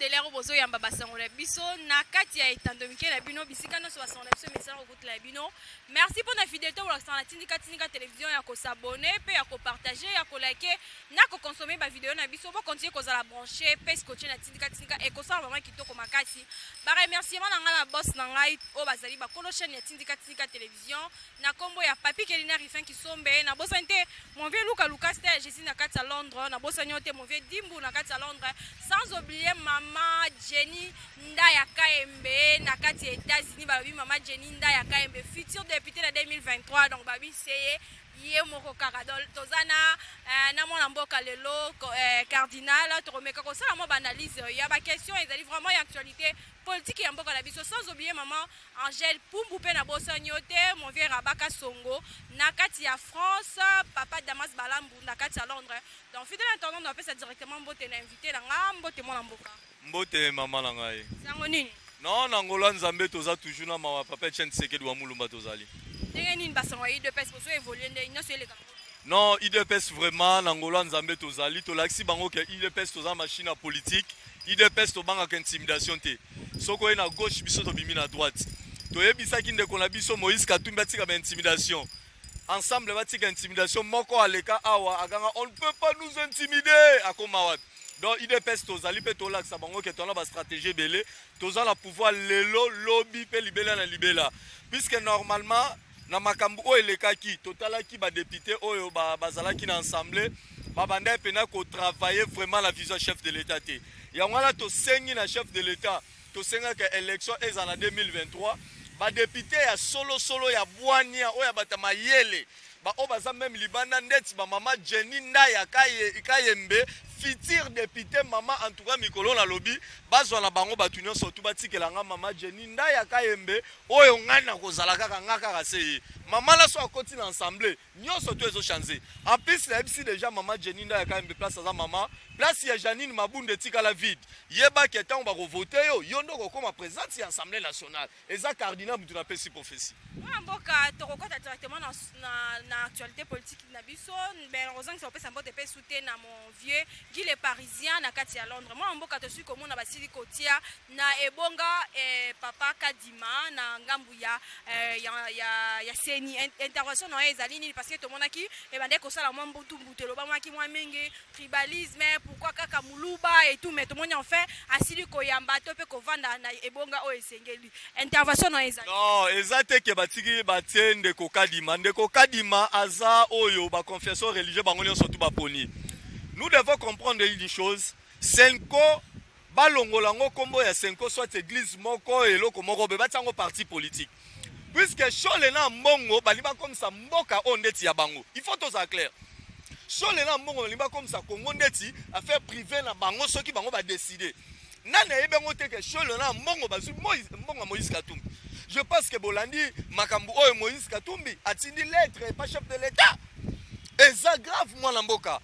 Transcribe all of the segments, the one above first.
de l'heure bozoyamba basango na biso na kati ya etando mike na bino, bisika nyonso basango na biso mesana kokutela ya bino. Merci mpo na fidélité bolakisaka na Tindika Tindika Télévision, ya kos'abonner mpe ya kopartager, ya koliker na koconsommer bavideo na biso. Bocontinuer kozala branché mpe scotché na Tindika Tindika, ekosala vraiment kitoko makasi. Baremerciement na ngai na boss na ngai oyo bazali bakolo chaîne ya Tindika Tindika Télévision, na nkombo ya Papi Kelina Rifin Kisombe. Nabosani te mon vieux Luka Lukas te Jésus na kati ya Londres, nabosani yo te mon vieux Dimbu na kati ya Londres, sans oublier mama Jenny Ndaya Kayembe na kati ya États-Unis. Balobi mama Jenny Ndaya Kayembe, futur député na 2023, donc babi seye ye moko kaka. Donc toza na mwana mboka lelo, cardinal. Tokomeka kosala mwa baanalyse ya baquestion ezali vraiment ya actualité politique ya mboka na biso, sans oublier mama Angèle Pumbu mpe nabosani yo te mon vieux Rabaka Songo na kati ya France, papa Damas Balambu na kati ya Londres. Donc fidèle internaute, napesa directement mbote na invité na nga. Mbote, mwana mboka. Mbote, mama na ngai. Sango nini? Non, na ngolo ya Nzambe, toza toujours na mawa. Papa Etienne Tshisekedi wa Mulumba, tozali. Ndenge nini basango ya UDPS bozo évolue, nde nyonso eleka? Non, UDPS vraiment, na ngolo ya Nzambe tozali. Tolakisi bango ke UDPS toza machine ya politique. UDPS tobangaka intimidation te. Soki oye na gauche, biso tobimi na droite. Toyebisaki ndeko na biso Moïse Katumbi atika baintimidation. Ensemble batika intimidation. Moko aleka awa aganga: "On ne peut pas nous intimider." Akoma wapi? Donc UDPS tozali mpe tolakisa bango ke toza na bastratégie ebele. Toza na pouvoir lelo, lobi mpe libela na libela, puisque normalement na makambo oyo elekaki, totalaki badéputé oyo bazalaki na assemblée, babandaki mpena kotravailler vraiment la vision chef de l'État te. Yango wana tosengi na chef de l'État, tosengaka élection ezala na 2023, badéputé ya solosolo, ya bwania, oyo ya bato ya mayele, baoyo baza même libanda, ndeti bamama Jenny Ndaya Kayembe, futur député. Mama, en tout cas mikolo nalobi, bazwa na bango bato nyonso tu, batikelanga mama Jenny Ndaya Kayembe oyo. Ngai nakozala kaka nga kaka se ye. Mama na so akoti na assemblée, nyonso to ezochanger. En plus nayebisi déjà mama Jenny Ndaya Kayembe, place aza mama, place ya Janine Mabunda etikala vide. Yebaki ntango bakovote yo, yo nde okokóma présidente ya Assemblée nationale. Eza cardinal mutu napesi prophétie. Mwana mboka, tokokɔta directement na actualité politique na biso. Ben, kozangisa kopesa mbote mpe su te na mon vieux Guy le Parisien na kati ya Londres. Mwana mboka, tosili komona basili kotia na ebonga papa Kadima na ngambu ya CENI. Intervention na ye ezali nini? Parce que tomonaki ebandaki kosala mwa mbutu mbutu, elobamaki mwa mingi tribalisme, pourquoi kaka Moluba et tout, mais tomoni enfin asili koyamba to mpe kovanda na ebonga oyo esengeli. Intervention na ye ezali? Non, eza te ke batiki, batie ndeko Kadima. Ndeko Kadima aza oyo baconfession religieux bango nyonso tu baponi. Nous devons comprendre une chose: CENCO, balongola yango nkombo ya CENCO, soit église moko, eloko moko boye, batia yango parti politique, puisque Shole na mbongo balingi bakomisa mboka oyo ndeti ya bango. Il faut tozala clair: Shole na mbongo balingi bakomisa Congo ndeti affaire privé na bango. Soki bango badécider, nani ayebi yango te ke Shole na mbongo bazwi mbongo ya Moïse Katumbi? Je pense que bolandi makambo oyo. Moïse Katumbi atindi lettre epa chef de l'État. Eza grave, mwana mboka.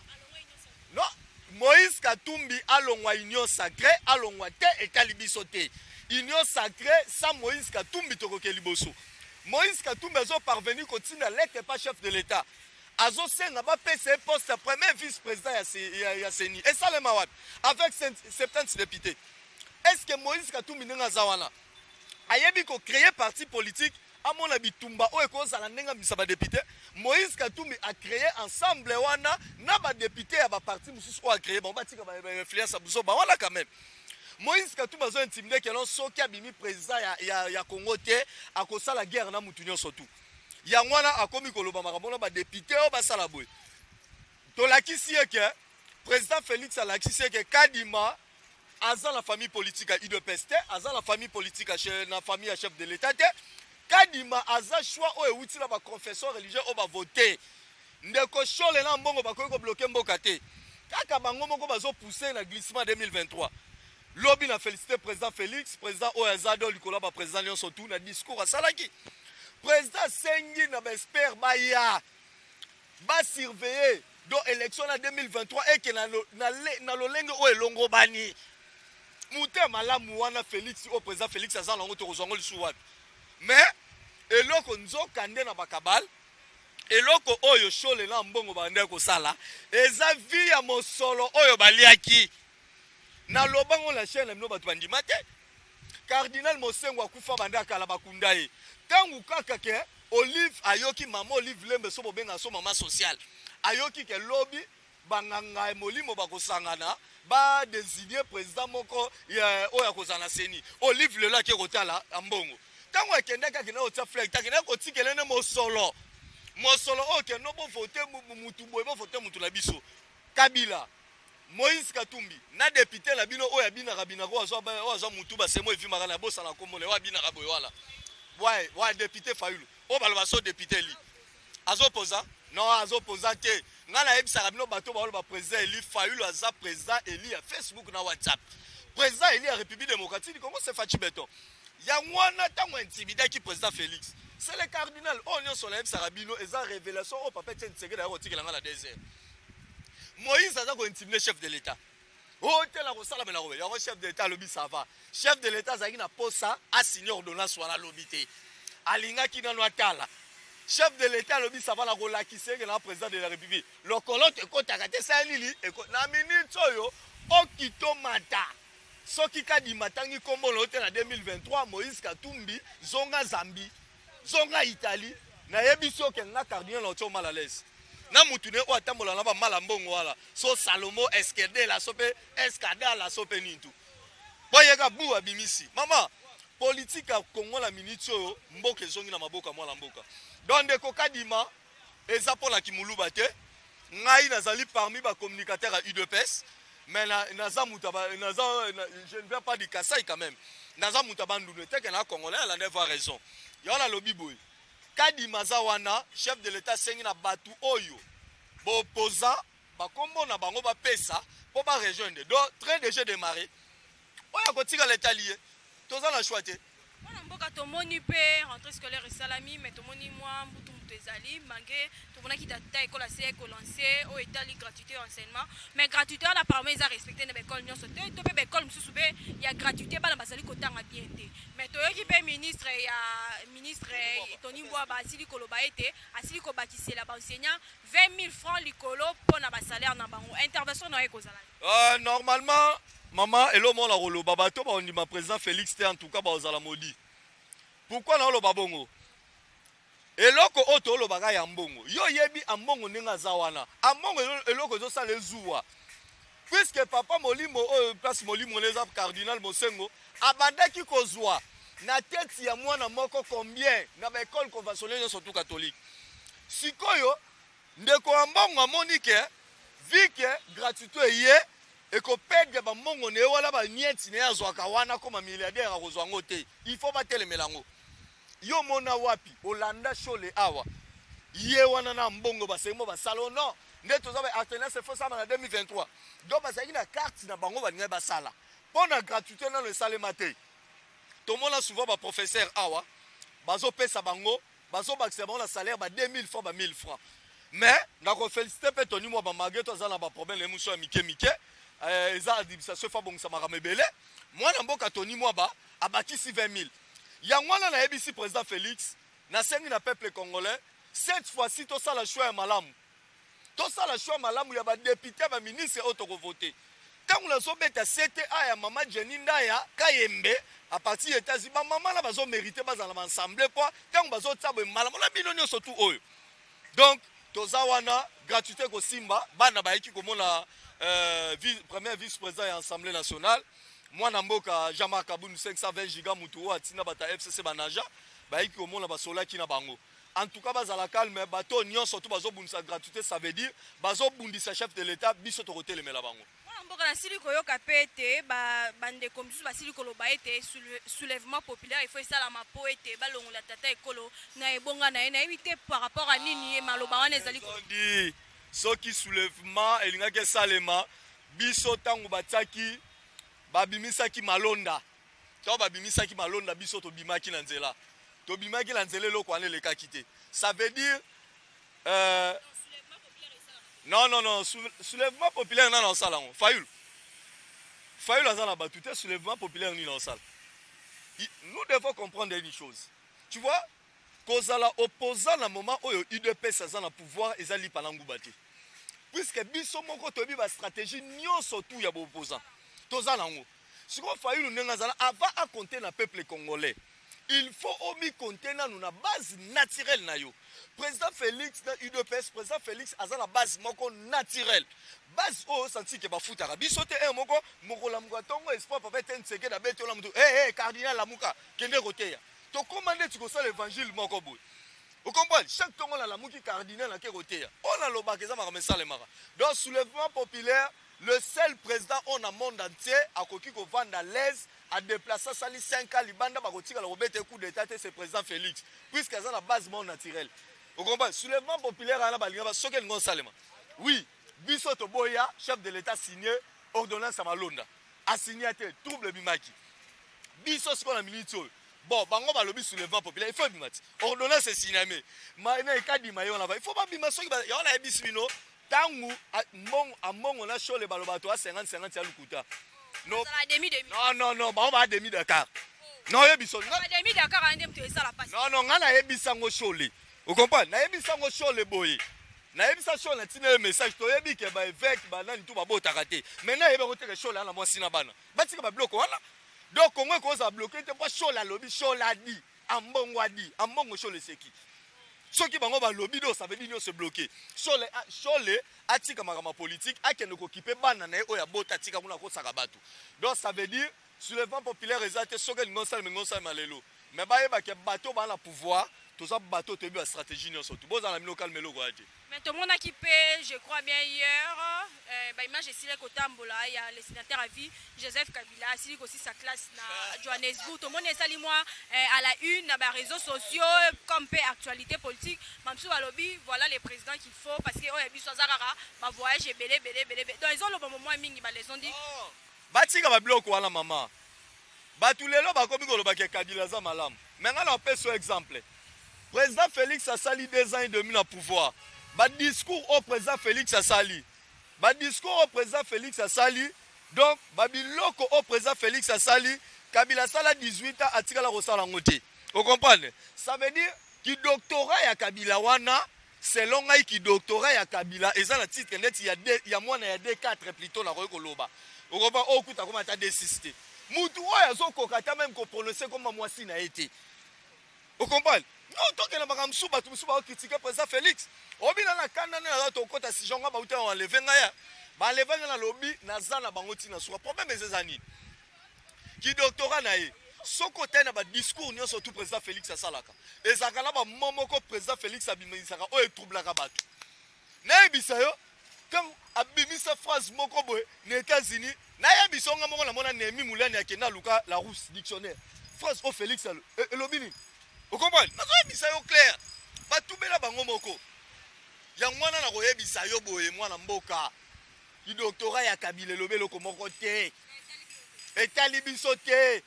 Non, Moïse Katumbi alongwa Union sacrée, alongwa te, etali biso te. Union sacrée sans Moïse Katumbi, tokoke liboso. Moïse Katumbi azoparvenir kotinda lettre epa chef de l'État, azosenga bapesa ye poste ya premier vice président ya CENI. Esalema wapi avec 70 députés? Est ce que Moïse Katumbi, ndenge aza wana, ayebi kocréer parti politique, amona bitumba oyo ekozala ndenge abimisa badéputé? Moïse Katumbi acréé ensemble wana na badéputé ya baparti mosusu oyo acréé bango, batika bainfluence ya buzoba wana. Quand même Moïse Katumbi azointimider ke non, soki abimi président ya Congo te, akosala guerre na mutu nyonso tu. Yango wana akomi koloba makambo na badéputé oyo basala boye. Tolakisi ye ke président Félix alakisi ye ke Kadima aza na famille politique ya UDPS te, aza na famille politique na famille ya chef de l'État te. Kadima aza choix oyo ewuti na baconfession religieux oyo bavote. Ndeko Shole na mbongo bakoki kobloquer mboka te. Kaka bango moko bazopousse na glissement 2023. Lobi na félicité président Félix, président oyo aza do likolo ya baprésident nyonso tu. Na discours asalaki, président asengi na baexpert baya basurveiller donc élection na 2023 eke na lolenge oyo elongo bani mute malamu wana. Félix oyo, président Félix aza nango, tokozwa yango lisusu wapi? Mais eloko nzoka nde na bakabale, eloko oyo Shole na mbongo bande kosala eza vie ya mosolo oyo baliaki. Naloba ngo na chaîne na bino, bato bandima te. Cardinal Mosengo akufa banda kala, bakunda ye. Ntango kaka ke Olive ayoki, mama Olive Lembe, so bobenga so mama sociale, ayoki ke lobi banganga ya molimo bakosangana, badésigner président moko oyo akozala na CENI. Olive lelo ake kotala Ambongo. Ntango akendaki, akendaki kotia fleur, akendaki kotikela ne mosolo, mosolo oyo kendo bovote mutu boye, bovote mutu na biso Kabila, Moïse Katumbi na député na bino oyo abinaka binaka, oyo azwa mutu basemo evimaka na bosala nkombo na oyo abinaka boye wana, wa député Fayulu, oyo baloba so député eli azopoza non, azopoza te. Ngai nayebisaka bino, bato baoloba président élu Fayulu aza président élu ya Facebook na WhatsApp. Président élu ya République démocratique du Congo, c'est Fatshi Béton. Yango wana ntango intimidaki président Félix, c'est le cardinal. Oyo nyonso nayebisaka bino eza révélation oyo papa Etienne Tshisekedi aya kotikela nga na désert. Moïse aza kointimider chef de l'État oyo tela kosala mena kobe yango. Chef de l'État alobi ça va. Chef de l'État azalaki na posa asigne ordonnance wana, alobi te, alingaki nano atala. Chef de l'État alobi ça va, na kolakisa eke na président de la République lokolo to ekotaka te. Esala nini na minute oyo okitomata? Soki Kadima atangi nkombo na yo te na 2023, Moïse Katumbi, zonga Zambie, zonga Italie. Nayebi soki nga cardinal na otio mal à l'aise na mutu ne oyo atambola na bamala mbongo wana, so Salomo Eskedela, so mpe Eskadala, so mpe nini tu boyeka bu abimisi. Mama, politike ya Kongo na miniti oyo, mboka ezongi na maboko ya mwana mboka. Donc ndeko Kadima, eza mpo kimuluba te. Ngai nazali parmi bacommunicateur ya UDPS, mais naza mutu, naza, je ne viens pas du Kasai quand même, naza mutu ya Bandundu eteke na Congolais alanda avoir raison. Yango nalobi boye, Kadima aza wana. Chef de l'État asengi na bato oyo bopoza bakombo na bango, bapesa mpo barejoindre. Donc train déjà démarré, oyo akotikala etali ye, toza na choix te. Mwana mboka, tomoni mpe rentrée scolaire esalami, mais tomoni mwa mbutu mutu ezali malgré tomonaki tata ekole asi ekolancer oyo etali gratuité ya enseignement, mais gratuité wana apparemment eza respecté na baekole nyonso te, to mpe baekole mosusu mpe ya gratuité bana bazali kotanga bien te. Mais toyoki mpe ministre Tony Mwaba asili koloba ete asili kobakisela baenseignant 20 000 francs likolo mpo na basalaire na bango. Intervention na yo ekozala? Normalement, mama, elomona koloba bato baondima président Félix te, en tout cas bazala modi. Pourquoi naoloba bongo? Eloko oyo toolobaka ya mbongo, yo oyebi Ambongo ndenge aza wana. Ambongo, eloko ezosala ezuwa, puisque papa molimo oyo place molimo na eza cardinal Mosengo, abandaki kozwa na tete ya mwana moko combien na baekole conventionnelle nyonso tu catholique. Sikoyo ndeko ya mbongo amoni ke vu que gratuité eye, ekoperdre bambongo na ye wana, banieti na ye azwaka wana koma milliardaire, akozwa yango te. Il faut batelemela yango. Yo mona wapi olanda Shole awa, ye wana na mbongo basengi basala o non, nde toza ba alternance, faut salama na 2023. Donc bazalaki na carte na bango, balingaki basala mpo na gratuité, nano esalema te. Tomona souvent baprofesseur awa bazopesa bango, bazobakisa bango na salaire ba 2000 francs, ba 1000 francs. Mais nakoféliciter mpe Tony Mwaba, malgré to aza na baproblème mosusu ya mike mike, eza administration efa bongisa makambo ebele. Mwana mboka Tony Mwaba abakisi 20 000. Yango wana nayebisi président Félix, nasengi na peuple congolais, cette fois-ci tosala choix ya malamu, tosala choix malamu ya badéputé, baministre oyo tokovote. Ntango nazobeta cta ya mama Jenny Ndaya Kayembe à partir ya États-Unis, bamama na bazomérite bazala baensemble po ntango bazotia boye malamu na bino nyonso tu oyo. Donc toza wana, gratuité kosimba. Bana bayaki komona premier vice président ya Assemblée nationale, mwana mboka Jean-Marc Kabund, 520 giga, mutu oyo atinda bato ya FCC banaja, bayaki komona, basolaki na bango. En tout cas bazala calme, bato nyonso to bazobundisa gratuité, ça veut dire bazobundisa chef de l'État. Biso tokotelemela bango. Mwana mboka, nasili koyoka mpe ete bandeko mosusu basili koloba ete soulèvement populaire ifo esalama mpo ete balongola tata ekolo na ebonga na ye. Nayebi te par rapport a nini ye maloba wana ezali. Di soki soulèvement elingaki esalema, biso ntango batiaki, babimisaki malonda, ntango babimisaki malonda, biso tobimaki na nzela, tobimaki na nzela, eloko wana elekaki te. Ça veut dire non, non, non, soulèvement populaire nana osala yango? Fayulu, Fayulu aza na bato te. Soulèvement populaire nini osala? Nous devons comprendre une chose, tu vois, kozala opposant na moment oyo UDPS aza na pouvoir eza lipa na nguba te, puisque biso moko toyebi bastratégie nyonso tu ya baopposant. Toza nango. Sikoyo Fayulu ndenge azala, avant akonte na peuple congolais, il faut omikonte nanu na base naturelle na yo. Président Félix na UDPS, président Félix aza na base moko naturelle, base oyo osanti ke bafutaka biso te. Un moko mokolo ya moko ntongo, espoir papa ete Tshisekedi abeti ola mutu, hey, hey, cardinal, lamuka, kende koteya. Tokóma ndeti kosala évangile moko boye, ocomprendre? Chaque ntongo nalamuki, cardinal ake koteya. Oyo nalobaka eza makambo esalemaka. Donc soulèvement populaire, le seul président oyo na monde entier akoki kovanda l'aise, adéplace, asali 5 ans libanda, bakotikala kobeta coup d'état te, c'est président Félix, puisque aza na base moko naturelle, ocomprendre? Soulèvement populaire wana balinga, soki elingi osalema, oui, biso toboya chef de l'État signé ordonnance ya malonda, asigné te, trouble ebimaki. Biso sikoyo na minute oyo, bon, bango balobi soulèvement populaire, il faut ebima ti ordonnance esigname na ekadima ye wana, il faut babima. Soki yango nayebisi bino, ntango Ambongo na Shole baloba to a 50 50 ya lukuta. No, non, non, non, bango baa demi Dakar. Non, oyebi so. Demi Dakar nde moto esala pasi. Non, non, ngai nayebisa yango Shole, ocomprendre? Nayebisa yango Shole boye, nayebisa Shole, natina ye message. Toyebi ke baévêque, banani tu babotaka te, mais nayebi yango te ke Shole ana mwasi na bana. Batika babiloko wana. Donc Kongo ekozala bloqué te mpo Shole alobi. Shole adi, Ambongo adi, Ambongo, Shole eseki. Soki bango balobi, donc ça veut dire nyonso bloqué. Shole, Shole atika makambo ya politique, akende kokipe bana na ye oyo abota, atika kuna akosaka bato. Donc ça veut dire soulèvement populaire eza te. Soki elingi osalema, elingi osalema lelo, mais bayebake bato baa na pouvoir, toza bato toyebi bastratégie nyonso. Tu bozala bino calme, eloko ya te. Mais tomonaki mpe, je crois bien hier, baimage esili kotambola ya le sénateur à vie Joseph Kabila asili kosisa classe na Johannesburg. Tomoni esali mwa à la une na baréseaux sociaux comme mpe actualité politique. Bamosusu balobi: voilà le président qu'il faut, parce que oyo ya biso aza kaka bavoyage ebele ebele ebele. Donc ezoloba momwa mingi, baleçon di. Batika babiloko wana, mama. Bato lelo bakomi kolobaka Kabila aza malamu, me ngai na opesa exemple: président Félix asali 2 ans et demi na pouvoir. Badiscours oyo président Félix asali, badiscours oyo président Félix asali, donc babiloko oyo président Félix asali, Kabila asala 18 ans, atikala kosala yango te, ocomprendre? Ça veut dire kidoctorat ya Kabila wana, selon ngai, kidoctorat ya Kabila eza na titre neti ya mwana ya D4 plutôt, nakoki koloba, okoba oyo kuta koma ata D6 te. Mutu oyo azokoka ata même koprononce koma mwasi na ye te, ocomprendre? Non, tokende makambo mosusu. Bato mosusu baocritiquer président Félix, obina na kanda nde naza. Tokɔta sujet nga, bauta baenlever ngai ya baenlever ngai, nalobi naza na bango ntina suka. Problème eza nini? Kidoctorat na ye, soki otali na badiscours nyonso tu président Félix asalaka, ezalaka na bamo moko président Félix abimisaka oyo etroublaka bato. Nayebisa yo, ntango abimisa phrase moko boye na États-Unis, nayebisa nga moko, namona Nehemi Muliani akende aluka Larousse dictionnaire, phrase oyo Félix elobi nini, okomprendre? Nazoyebisa yo clair, batubela bango moko. Yango wana nakoyebisa yo boye, mwana mboka, kidoctorat ya Kabila elobi eloko moko te, etali biso te.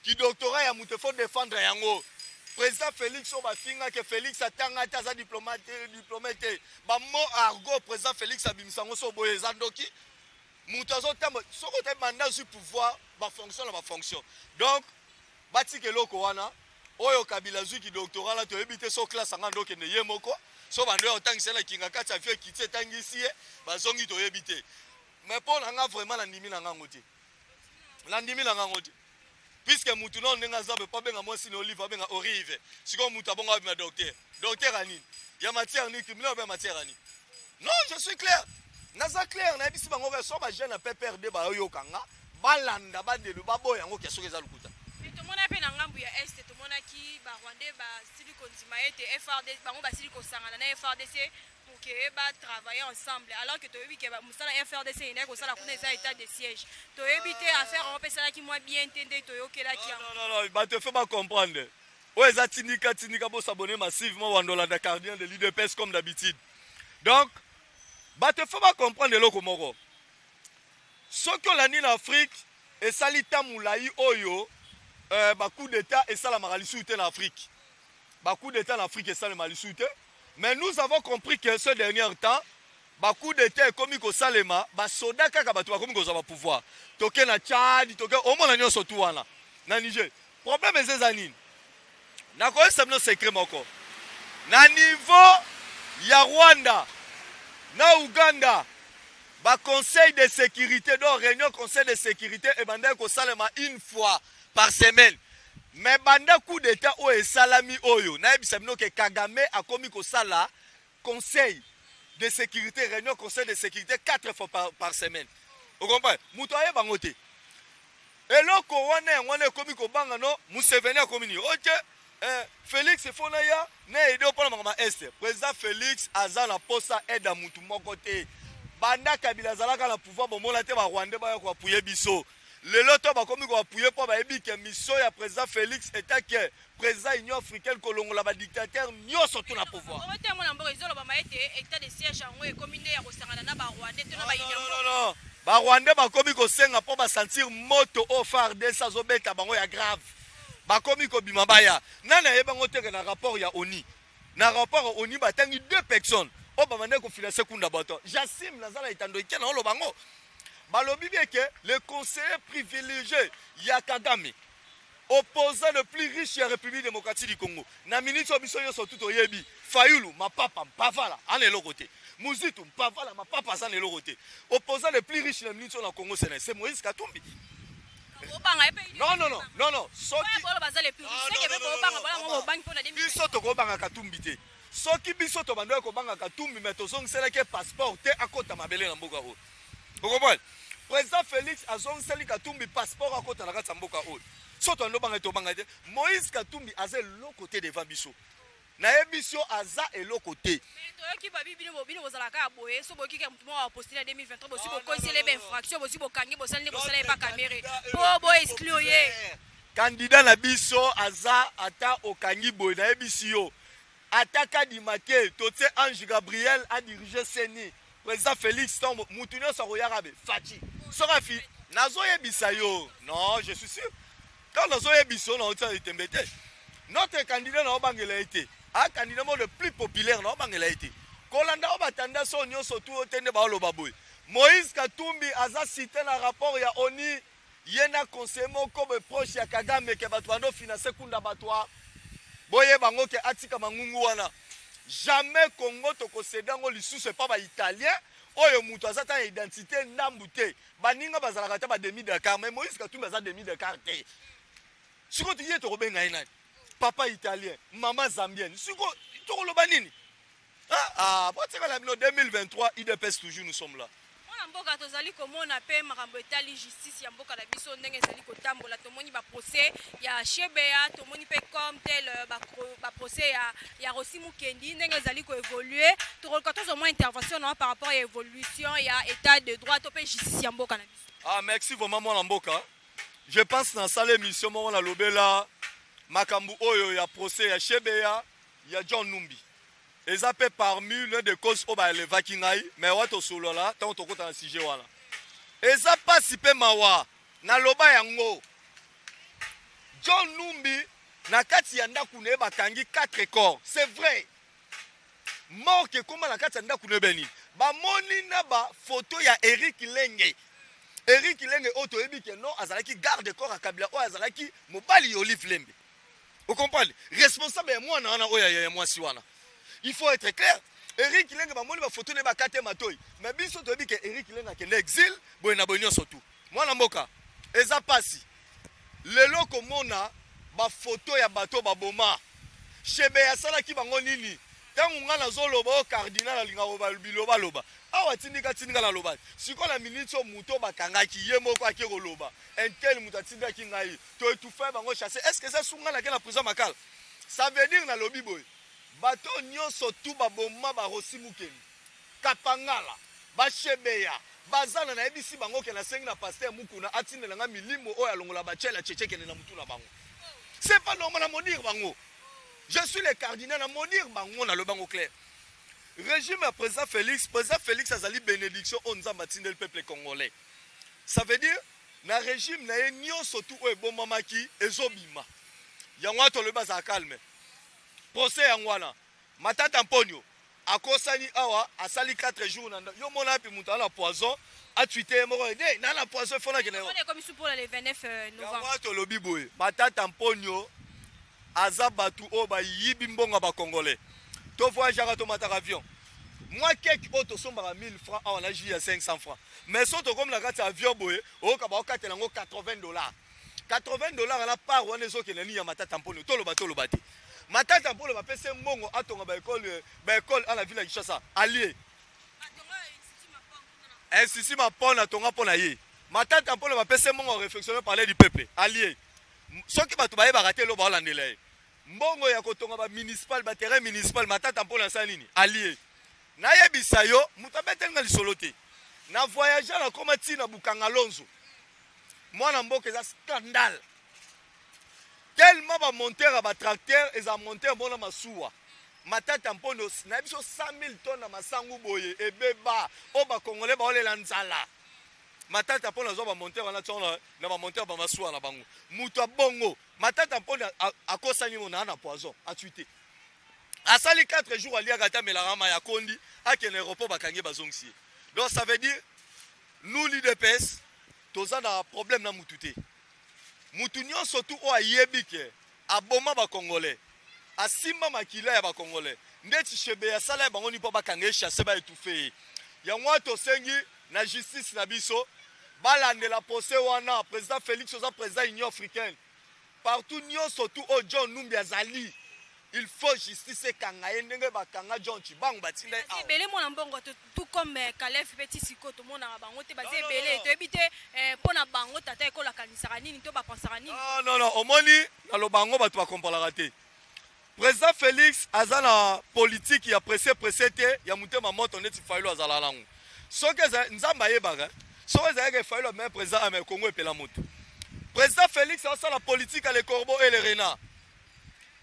Kidoctorat ya moto, faut défendre yango. Président Félix oyo bafingaki Félix atanga te, aza diplôme te, bamo argot président Félix abimisa yango so boye, eza ndoki. Moto azotambola, soki otabi banda azwi pouvoir, bafonction na bafonction. Donc batika eloko wana oyo Kabila azwiki doctorat na, toyebi te. So classe anga nde okende ye moko, so bando ya kotangisa na kinga kati ya fio, ekiti, etangisi ye, bazongi, toyebi te. Mais mpo na nga, vraiment, nandimi na ngango te, nandimi na ngango te, puisque mutu nano ndenge aza po abenga mwasi na Olive, abenga Orive. Sikoyo mutu abongo abima docteur, docteur anini ya matière nini, criminel obe matière anini? Non, je suis clair, naza clair, nayebisi bango ke so bajeune ya PPRD bayoyoka nga, balanda bandelo, baboya yango ke soki eza lokuta. Tomona mpe na ngambu ya Est, tomonaki barwandais basili kondima ete FRD, bango basili kosangana na FARDC pour que batravailler ensemble, alors que toyebi ke mosala FARDC endaki kosala kuna eza état de siège. Toyebi te, affaire yango mpe esalaki mwa bien te nde toyokelaki yango. Non, non, bato faut bacomprendre oyo eza tindika tindika. Bosabonner massivement, wandolanda cardinal de l'UDPS comme d'habitude. Donc bato faut bacomprendre eloko moko: soki olandi na Afrique, esali ta molai oyo bacoup d'état esalamaka lisusu te na Afrique. Bacoup d'état na Afrique esalema lisusu te, mais nous avons compris que ce dernier temps, bacoup d'état ekomi kosalema, basoda kaka bato bakomi kozwa bapouvoir. Toke na Tchad, toke omona nyonso tu wana na Niger. Problème eza nini? Nakoyebisa bino secret moko: na niveau ya Rwanda na Uganda, Ba conseil de sécurité, donc réunion conseil de sécurité ebandaki kosalema une fois par semaine. Mais banda coup d'état oyo esalami oyo, nayebisa bino ke Kagame akomi kosala conseil de sécurité, réunion conseil de sécurité 4 fois par semaine. Okomprendre? Moto ayeba yango te. Eloko wana yango wana ekomi kobanga no Museveni akomi nini? Ok, Félix fo na ya na aide mpona makambo ya Est. Président Félix aza na posa aide ya mutu moko te. Banda Kabila azalaka na pouvoir, bomona te ba Rwandais baya koappuyer biso. Lelo to bakomi koappuyer mpo bayebi ke mission ya président Félix etake président Union africaine kolongola badictateur nyonso to na pouvoir. Oyo te, mwana mboka, ezolobama ete état de siège yango ekomi nde ya kosangana na Barwandais to na bayini yango. Non, Barwandais bakomi kosenga mpo basentir moto oyo FARDC azobeta bango ya grave. Bakomi kobima baya. Nani ayebango teke na rapport ya ONU? Na rapport ya ONU batangi deux personnes oyo babandaki kofinancer Kunda Bato. Jasim, naza na etando eke na oloba ngo. Balobi bien ke le conseiller privilégié ya Kagame, opposant le plus riche ya République démocratique du Congo, na minute oyo biso nyonso tu toyebi Fayulu mapapa mpavala ana eloko te, Muzitu mpavala mapapa aza na eloko te. Opposant le plus riche na minute oyo na Congo, c'est Moïse Katumbi. Non, non, non, non, non. Soki biso tokobanga Katumbi te, soki biso tobandaki kobanga Katumbi, mais tozongiselaki passeport te akota mabele na mboka oyo. Okomprendre? Président Félix azongiseli Katumbi passeport akota na kati ya mboka oyo. So toando banga, tobanga te. Moïse Katumbi aza eloko te devant biso. Nayebi so aza eloko te. Toyoki babi bino bozalaka ya boye. So boyoki ke motu moko apostule ya 2023, bosi bokoseli bainfraction, bosi bokangi, bosali nde bosala ye pa Kamerhe mpo boexclure ye. Candidat na biso aza, ata okangi boye, nayebisi yo, ata Kadima te, totie Ange Gabriel adirige CENI. Président Félix, ntango mutu nyonso akoyaka be Fatshi soki afi, nazoyebisa yo, non, je suis sûr, ntango nazoyebisa yo, naotia etembe te. Notre candidat, naobangela ye te. A candidat moko le plus populaire, naobangela ye te. Kolanda oyo batanda so nyonso tu oyo te nde baoloba boye. Moïse Katumbi aza cité na rapport ya ONU, ye na conseiller moko boye proche ya Kagame, ke bato bando finance Kunda bato boyeba yango ke atika mangungu wana. Jamais Congo tokoseda yango lisusu epa Baitalien oyo moto aza ta na identité ndambu te. Baninga bazalaka ta bademi Dakar, mais Moïse Katumbi aza demi Dakar te. Sikoyo ye tokobenga ye nani? Papa italien, mama zambienne, sikoyo tokoloba nini? Ah, ah, botikala bino. 2023, UDPS toujours, nous sommes là. Mwana mboka, tozali komona mpe makambo etali justice ya mboka na biso ndenge ezali kotambola. Tomoni baprocès ya Chebeya, tomoni mpe comme tel baprocès ya Rossy Mukendi ndenge ezali koévolue. Tokoluka tozwa mwa intervention na par rapport ya évolution ya état de droit to mpe justice ya mboka na biso. Ah, merci vraiment, mwana mboka. Je pense nasala émission moko, nalobela makambo oyo ya procès ya Chebeya, ya John Numbi. Eza mpe parmi l'un des causes oyo baelevaki ngai. Mais wa tosolola ntango tokota na sujet wana. Eza mpasi mpe mawa, naloba yango. John Numbi, na kati ya ndako na ye bakangi 4 corps. C'est vrai, morgue ekóma na kati ya ndako na ye. Beni bamoni na bafoto ya Eric Lenge. Eric Lenge oyo toyebi ke non, azalaki garde corps ya Kabila, oyo azalaki mobali ya Olive Lembe. Ocomprendre? Responsable ya mwana wana oyo ya mwasi wana. Il faut être clair. Eric Lenge, bamoni bafoto na ye, bakate matoi. Mais biso toyebi ke Eric Lenge akende exil boye na boye nyonso tu. Mwana mboka, eza pasi lelo komona bafoto ya bato baboma. Shebe asalaki bango nini? Ntango ngai nazoloba oyo, cardinal alingaka bilobaloba awa, tindika tindika. Naloba sikoyo na miniti oyo, moto bakangaki ye moko ake koloba un tel moto atindaki ngai toétouffe bango, chasse. Est ce que eza sunga nake na prison Makala? Ça veut dire, nalobi boye, bato nyonso tu baboma baRossy Mukendi, Kapangala, baShebeya baza na, nayebisi bango ke nasengi na pasteur Mukuna atindela nga milimo oyo alongola batiela cheche ekende na mutu na bango. C'est pas normal. Na maudire bango, je suis le cardinal, na maudire bango, nalobi bango clair. Régime ya président Félix, président Félix azali bénédiction oyo Nzambe atindeli peuple congolais. Ça veut dire, na régime na ye, nyonso tu oyo ebombamaki ezobima. Yango wana tolobi azala calme. Procès yango wana, Matata Mponio akosani awa, asali 4 jours na yo. Mona api moto aza na poison, atwite ye moko ne na na poison efo nakende. Ekomi su mpona le 29 novembre. Yango wana tolobi boye, Matata Mponio aza bato oyo bayibi mbongo ya Bacongolais. Tovoyageaka, tomataka avion. Mwa keke oyo tosombaka 1000 francs awa na jus ya 500 francs, mais so tokomi na kati ya avion boye, oyoka baokatela yango 80 dollars. 80 dollars na part wana ezokende nini ya Matata Mpono? Toloba, toloba te. Matata Mpono bapesi mbongo atonga baekole, baekole ana ville ya Kinshasa, alie institut Mapon, atonga mpo na ye. Matata Mpono bapesi mbongo réfectionner Palais du Peuple, alie. Soki bato bayebaka te, elo baolandela ye mbongo ya kotonga bamunicipal, baterrain municipal. Matata Mpono asala nini? Alie. Nayebisa yo, moto abetelinga lisolo te. Na voyage nakóma ntina Bukanga Lonzo, mwana mboka, eza scandale tellement bamonteur ya batracteur eza monteur mpona masuwa. Matata Mpono na biso, 100 000 tonnes na masangu boye ebeba oyo bakongole baolela nzala. Matata Mpono azwa bamonteur wana tiongo na bamonteur bamasuwa na bango. Moto abongo Matata Mpono akosani mo naa na poison, atui te. Asali 4 jours, aliaka ata amelaka mai, akondi, akende aéroport, bakangi, bazongisi ye. Donc ça veut dire, nous l'UDPS, toza na problème na mutu te. Mutu nyonso tu oyo ayebi ke aboma bacongolais, asimba makila ya bacongolais ndeti Shebe asala ya bango ni mpo bakanga ye, chasse, baétouffe ye. Yango wana tosengi na justice na biso balandela procès wana. Président Félix oza président Union africaine, partout nyonso tu oyo John Numbi azali, il faut justice ekanga ye ndenge bakanga John Chibango, batinda ye awa. Ebele mwana mbongo, tout comme Kalef mpe ti sikoyo tomonaka bango te. Baza ebele, toyebi te mpo na bango tata ekolo akanisaka nini to bapensaka nini. Non, non, non, omoni, naloba yango, bato bakomprendaka te. Président Félix aza na politike ya presse presse te, ya motema moto neti Fayulu azala nango. Soki Nzambe ayebaka, soki ezalaki Fayulu ame président ame Congo epela moto. Président Félix azosala politique ya le corbeau et le renard.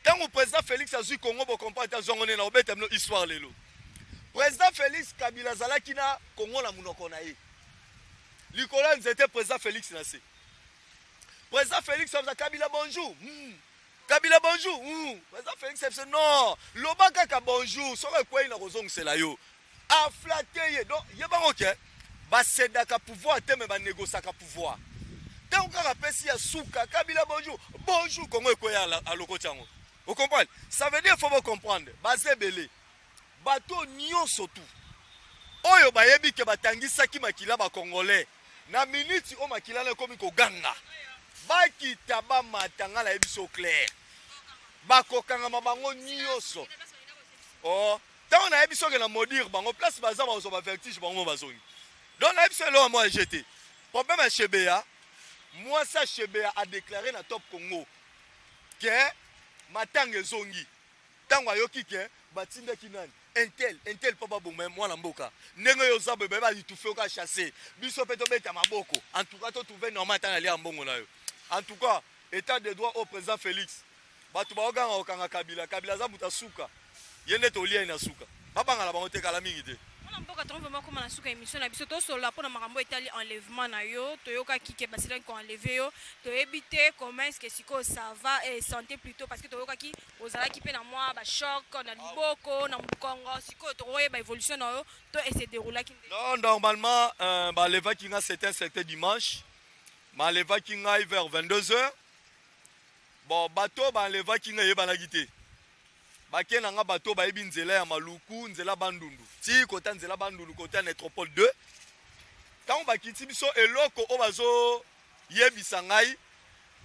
Ntango président Félix azwi Congo, bocomprendre te, azwango nde na obeta bino histoire lelo. Président Félix, Kabila azalaki na Congo na monoko na ye likolo ya nzete, président Félix na se. Président Félix aza: "Kabila, bonjour. Kabila, bonjour." Président Félix afise: "Non, loba kaka bonjour, soki ekwei na kozongisela yo." Aflatter ye. Donc yebango ke bacédaka pouvoir te, me banégociaka pouvoir. Ntango kaka apesi ya suka: "Kabila, bonjour, bonjour", Kongo ekweya, alokoti yango. Ocomprendre? Ça veut dire, faut bocomprendre, baza ebele. Bato nyonso tu oyo bayebi ke batangisaki makila bacongolais, na miniti oyo makila na ekomi koganga, bakita bamata, nga nayebi so clair, bakokangama bango nyonso. Oh, ntango nayebi soki na modire bango place baza, bazwa bavertige bango, bazongi. Donc nayebi so eloko moko ya te. Problème ya Shebeya, mwasi ya Shebeya adéclaré na Top Congo ke matanga ezongi. Ntango ayoki ke batindaki nani, intel, intel mpo baboma mwana mboka, ndenge oyo oza boye, baye baétouffe, oka chasse biso mpe tobeta maboko. En tout cas totrouve normal ntango alia mbongo na yo. En tout cas, état de droit au président Félix, bato baoganga kokanga Kabila. Kabila aza moto asuka, ye nde tolia ye na suka, babangala bango te kala mingi te. Mwana mboka, tongo vraiment koma na suka émission na biso. Tosolola mpona makambo etali enlèvement na yo. Toyokaki ke basilaki koenlever yo, toyebi te comment est ce que sikoyo ça va et santé plutôt, parce que toyokaki ozalaki mpe na mwa bachoc na liboko, na mokongo. Sikoyo tokoyeba évolution na yo to ese déroulaki? Non, normalement balevaki nga, c'était un certain dimanche, balevaki ngai vers 22 heures. Bon, bato balevaki ngai eyebanaki te. Bake na nga, bato bayebi nzela ya Maluku, nzela Bandundu ti kota nzela Bandundu, kota ya Métropole 2. Ntango bakiti biso, eloko oyo bazoyebisa ngai: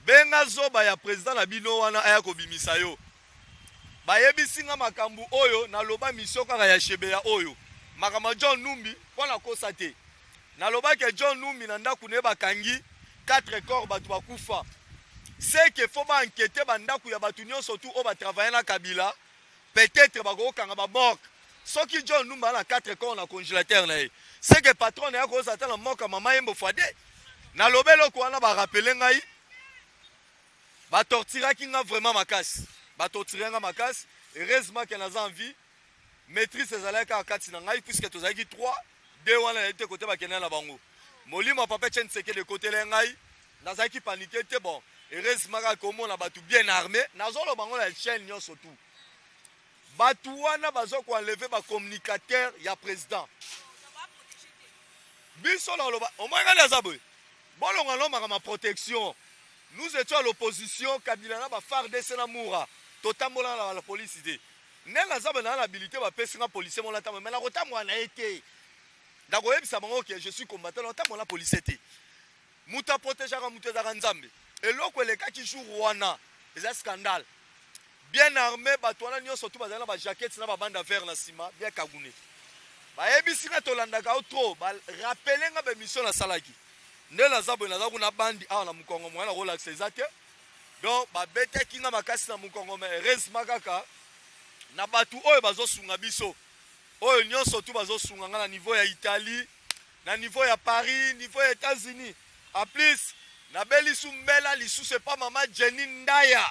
"Benga zoba ya président na bino wana aya kobimisa yo." Bayebisi nga makambo oyo naloba, mission kaka ya Shebeya oyo, makambo ya John Numbi, mpo nakosa te. Nalobaki John Numbi na ndako na ye bakangi 4 corps, bato bakufa. C'est que faut baenquêter bandako ya bato nyonso tu oyo batravaille na Kabila. Peut-être bakokanga bamorgue. Soki John Numbi aza na 4 corps na congélateur na ye, c'est que patron na ye akozala ata na moka mama Yembo Fade. Naloba eloko wana, barappeler ngai, batorturaki nga vraiment makasi, batorture nga makasi. Heureusement ke naza en vie, maîtrise ezalaki kaka kati na ngai, puisque tozalaki 3, 2 wana nayebi te kote bakende na bango. Molimo ya papa Etienne Tshisekedi ekotele ngai, nazalaki paniqué te. Bon, heureusement kaka komona bato bien armé. Nazoloba bango na chaîne nyonso tu, bato wana baza koenlever bacommunicateur ya président. Biso naloba omoi ngai aza boye, bolonga no makambo ya protection. Nous étions à l'opposition, Kabila na bafardc na mura, totambola na la polisi te. Nde naza boye, naza na habilité, bapesi nga policier moko natambola, mais nakotambola na ye te. Nakoyebisa bango ke je suis combattant, nakotambola na policier te. Moto aprotegeaka moto ezalaka Nzambe. Eloko elekaki jour wana eza scandale. Bien armé, bato wana nyonso tu bazali na bajaquettes na babanda vert na nsima, bien cagoulé. Bayebisi nga tolandaka yo trop, barappeler nga baémission nasalaki. Nde naza boye, naza kuna bandi awa na mokongo, moya nakolakisa eza te. Donc babetaki nga makasi na mokongo, mais heureusement kaka na bato oyo bazosunga biso, oyo nyonso tu bazosunga nga na niveau ya Italie, na niveau ya Paris, niveau ya États-Unis. En plus nabeli su mbela lisusu epa mama Jenny Ndaya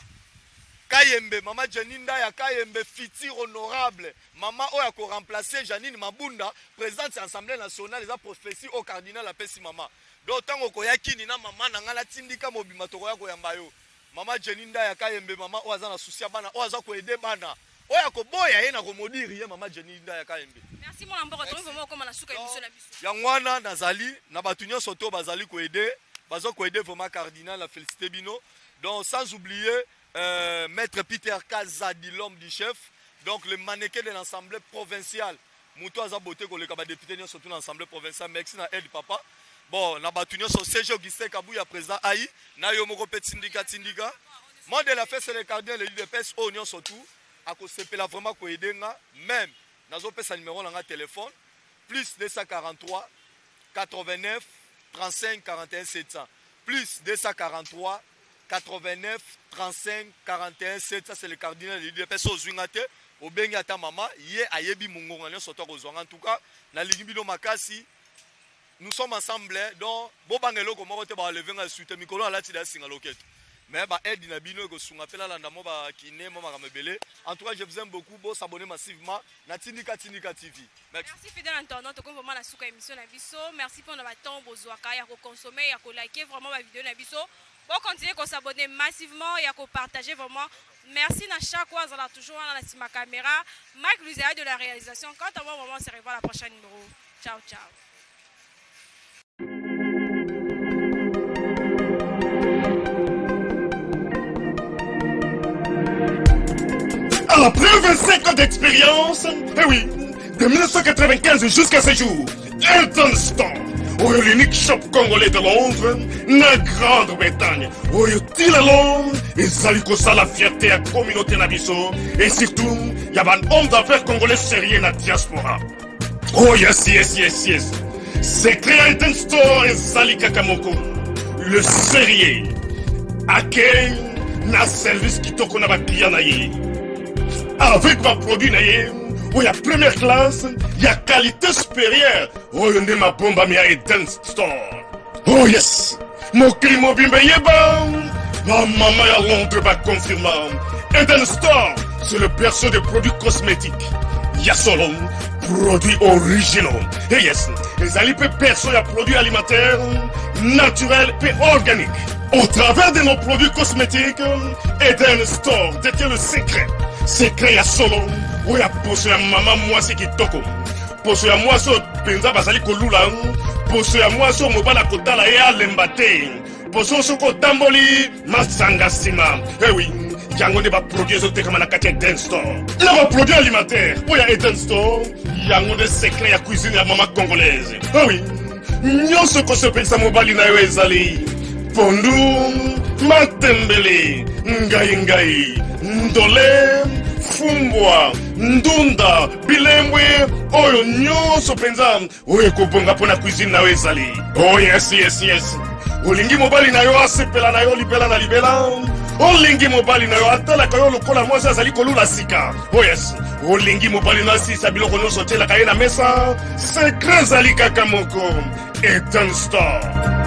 Kayembe. Mama Jenny Ndaya Kayembe, future honorable mama oyo akoremplace Janine Mabunda, présidente ya Assemblée nationale. Eza prophétie oyo cardinal apesi mama. Donc ntango okoya kini na mama na ngai, natindika mobimba, tokoya koyamba yo. Mama Jenny Ndaya Kayembe, mama oyo aza na souci ya bana, oyo aza koaider bana, oyo akoboya ye na komaudire ye, mama Jenny Ndaya Kayembe. Merci, mwana mboka. Tokomi vraiment okóma na suka émission na biso. Yango wana nazali na bato nyonso to bazali koaider, baza koaider vraiment cardinal, na félicité bino. Donc sans oublier maître Peter Kazadi, l'homme du chef, donc le mannequin de l'Assemblée provinciale, moto aza beauté koleka badéputé nyonso tu na Assemblée provinciale. Merci na aide, papa. Bon, na bato nyonso, CG Augustin Kabuya, président ai na yo moko mpe tindika tindika. Mot de la fin, c'est le cardinal de l'UDPS. Oyo nyonso tu akosepela vraiment koaider nga, même nazopesa numéro na nga téléphone: plus 243 89 35 41 700, plus 243 89 35 41 700. C'est le cardinal de l'UDPS. Ozwi nga te, obengi ata mama, ye ayebi mongonga nyonso to akozwa nga. En tout cas nalingi bino makasi, nous sommes ensemble. Donc bobanga eloko moko te, balever nga esu te. Mikolo alati da singa loketo, mais baaide na bino ekosunga mpe nalanda mo bakine mo makambo ebele. En tout cas, je vous aime beaucoup. Bosabonner massivement na Tindika Tindika TV. Merci. Merci, fidèle internaute. Tokomi vraiment na suka émission na biso. Merci mpona batemps bozwaka ya koconsommer, ya koliker vraiment bavideo na biso. Bocontinue kosabonner massivement, ya kopartager vraiment. Merci na chaque fois azala toujours wana na nsima caméra, Mike Luzea de la réalisation. Quant à moi, vraiment, on se revoit la prochaine numéro. Ciao ciao. Après 25 ans d'expérience, eh oui, de 1995 jusqu'à ce jour, Elton Store, oyo l'unique shop congolais de Londres, na Grande-Bretagne, oyo tina Londres, ezali kosala fierté ya communauté na biso, et surtout, ya ba homme d'affaires congolais sérieux na diaspora. Oh yes. Secret ya Elton Store ezali kaka moko. Le sérieux. Accueil na service kitoko na baclient na ye. Avec baproduit na ye oyo ya première classe, ya qualité supérieure, oyo nde mabombami ya Eden Store. Oh yes, mokili mobimba eyeba, bamama ya Londres baconfirma: Eden Store, c'est le berceau de produits cosmétiques ya solo, produits originaux. Et yes, ezali mpe berceau ya produits alimentaires naturels mpe organiques. Au travers de nos produits cosmétiques, Eden Store détient le secret, secret ya solo oyo ya poso ya mama mwasi kitoko, poso ya mwasi oyo mpenza bazali kolula, poso ya mwasi oyo mobali akotala ye alemba te, poso soki otamboli masanga nsima. Ewi, yango nde baproduit ezotekama na kati ya Eden Store. Na baproduit alimentaire oyo ya Eden Store, yango nde secret ya cuisine ya mama congolaise. Ewi, nyonso ekosepelisa mobali na yo ezali pondu, matembele, ngai ngai, ndole, fumbwa, ndunda, bilembwe, oyo nyonso mpenza oyo ekobonga mpo na cuisine na yo ezali. Oh yes, olingi mobali na yo asepela na yo libela na libela, olingi mobali na yo atalaka yo lokola mwasi azali kolula sika. Oh yes, olingi mobali na asisa biloko nyonso otielaka ye na mesa, secret ezali kaka moko: Eden Store.